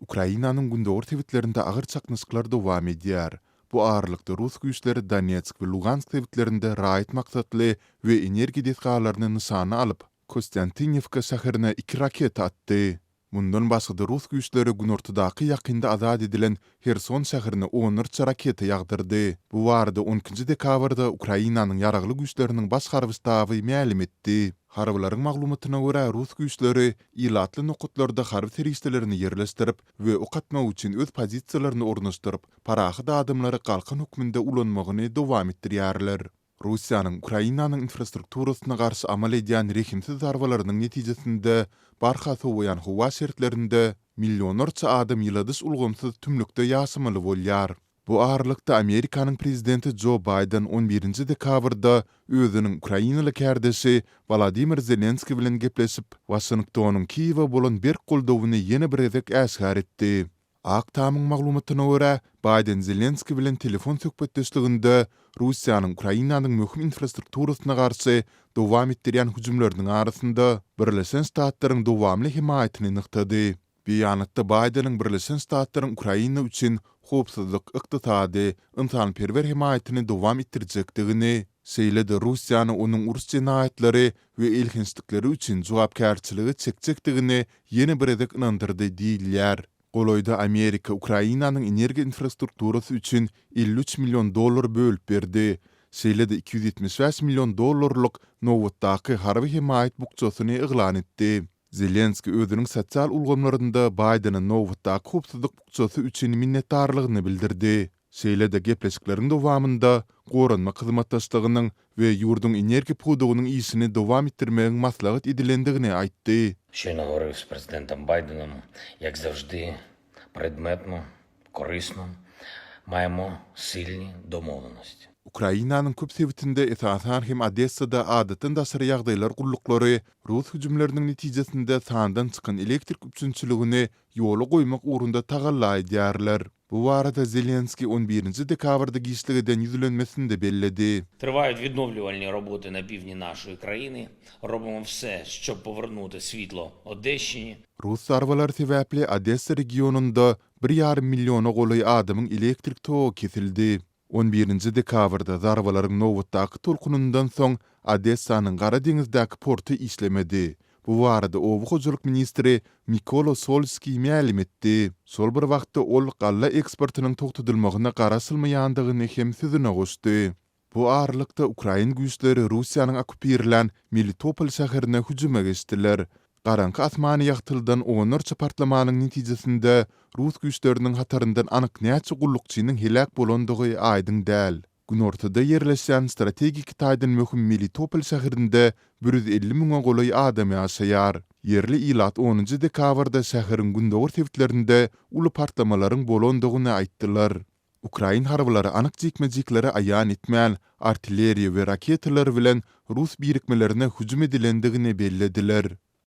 Ukrainanyň gündogar sebitlerinde agyr çaknyşyklar dowam edýär. Bu aralykda rus güýçleri Donetsk we Lugansk sebitlerinde raýat maksatly we energiýa desgalaryny nyşana alyp, Kostýantyniwka şäherine iki raketa atdy. Mundan başga-da rus güýçleri günortadaky ýakynda azat edilen Herson şäherine onlarça raketa ýagdyrdy. Bu barada on ikinji dekabrda Ukrainanyň Ýaragly Güýçleriniň Baş harby ştaby mälim etdi. Harbylaryň maglumatyna görä, rus güýçleri ilatly nokatlarda harby serişdelerini ýerleşdirip we ok atmak üçin öz pozisiýalaryny ornaşdyryp, parahat adamlary galkan hökmünde ulanmagyny dowam etdirýärler. Russiýanyň Ukrainanyň infrastrukturasyna garşy amal edýän rehimsiz zarbalarynyň netijesinde barha sowaýan howa şertlerinde millionlarça adam ýyladyş ulgamsyz tümlükde ýaşamaly bolýar. Bu aralykda, Amerikanyň prezidenti Jo Baýden on birinji dekabrda özüniň ukrainaly kärdeşi Wolodymyr Zelenskiý bilen gepleşip, Waşingtonyň Kiýewe bolan berk goldawyny ýene bir gezek äşgär etdi. Ak Tamyň maglumatyna görä, Baýden Zelenskiý bilen telefon söhbetdeşliginde Russiýanyň Ukrainanyň möhüm infrastrukturasyna garşy dowam etdirýän hüjümleriniň arasynda Birleşen Ştatlaryň dowamly hemaýatyny nygtady. Beýanatda Baýdeniň Birleşen Ştatlaryň Ukraina üçin howpsuzlyk, ykdysady, ynsanperwer hemaýatyny dowam etdirjekdigini, şeýle-de Russiýany onuň uruş jenaýatlary we elhençlikleri üçin jogapkärçilige çekjekdigini ýene bir gezek ynandyrdy diýilýär. Golaýda Amerika Ukrainanyň energiýa infrastrukturasy üçin 53 million dollar bölüp berdi, şeýle-de 275 million dollarlyk nobatdaky harby hemaýat bukjasyny yglan etdi. Zelenskiý özüniň sosial ulgamlarynda Baýdene nobatdaky howpsuzlyk bukjasy üçin minnetdarlygyny bildirdi. Şeýle-de gepleşikleriň dowamynda goranmak hyzmatdaşlygynyň we ýurduň energiýa pudagynyň işini dowam etdirmegiň maslahat edilendigini aýtdy. Щойно говорив з президентом Байденом, як завжди, предметно, корисно. Маємо сильні домовленості. Ukrainanyň köp sebitinde, esasan hem Odessada adatdan daşary ýagdaýlar gulluklary rus hüjümleriniň netijesinde sandan çykan elektrik üpjünçiligini ýola goýmak ugrunda tagalla edýärler. Bu barada Zelenskiý on birinji dekabrda giçlik eden ýüzlenmesinde belledi. Trwaють відновлювальні роботи на півдні нашої країни. Робимо все, щоб повернути світло Одещині. Rus zarbalary sebäpli Odessa regionynda bir ýarym milliona golaý adamyň elektrik togy kesildi. On birinji dekabrda zarbalaryň nobatdaky tolkunyndan soň Odessanyň Gara deňizdäki porty işlemedi. Bu barada oba hojalyk ministri Mikola Solskiý mälim etdi. Şol bir wagtda ol galla eksportynyň togtadylmagyna garaşylmaýandygyny hem sözüne goşdy. Bu aralykda ukrain güýçleri Russiýanyň okkupirlän Melitopol şäherine hüjüme geçdiler. Garaňky asmany ýagtyldan onlarça partlamanyň netijesinde rus güýçleriniň hataryndan anyk näçe gullukçynyň heläk bolandygy aýdyň däl. Günortada ýerleşýän strategik taýdan möhüm Melitopol şäherinde 150 müňe golaý adam ýaşaýar. Ýerli ilat onunjy dekabrda şäheriň gündogar sebitlerinde uly partlamalaryň bolandygyny aýtdylar. Ukrain harbylary anyk jikme-jikleri aýan etmän, artilleriýa we raketalar bilen rus birikmelerine hüjüm edilendigini bellediler.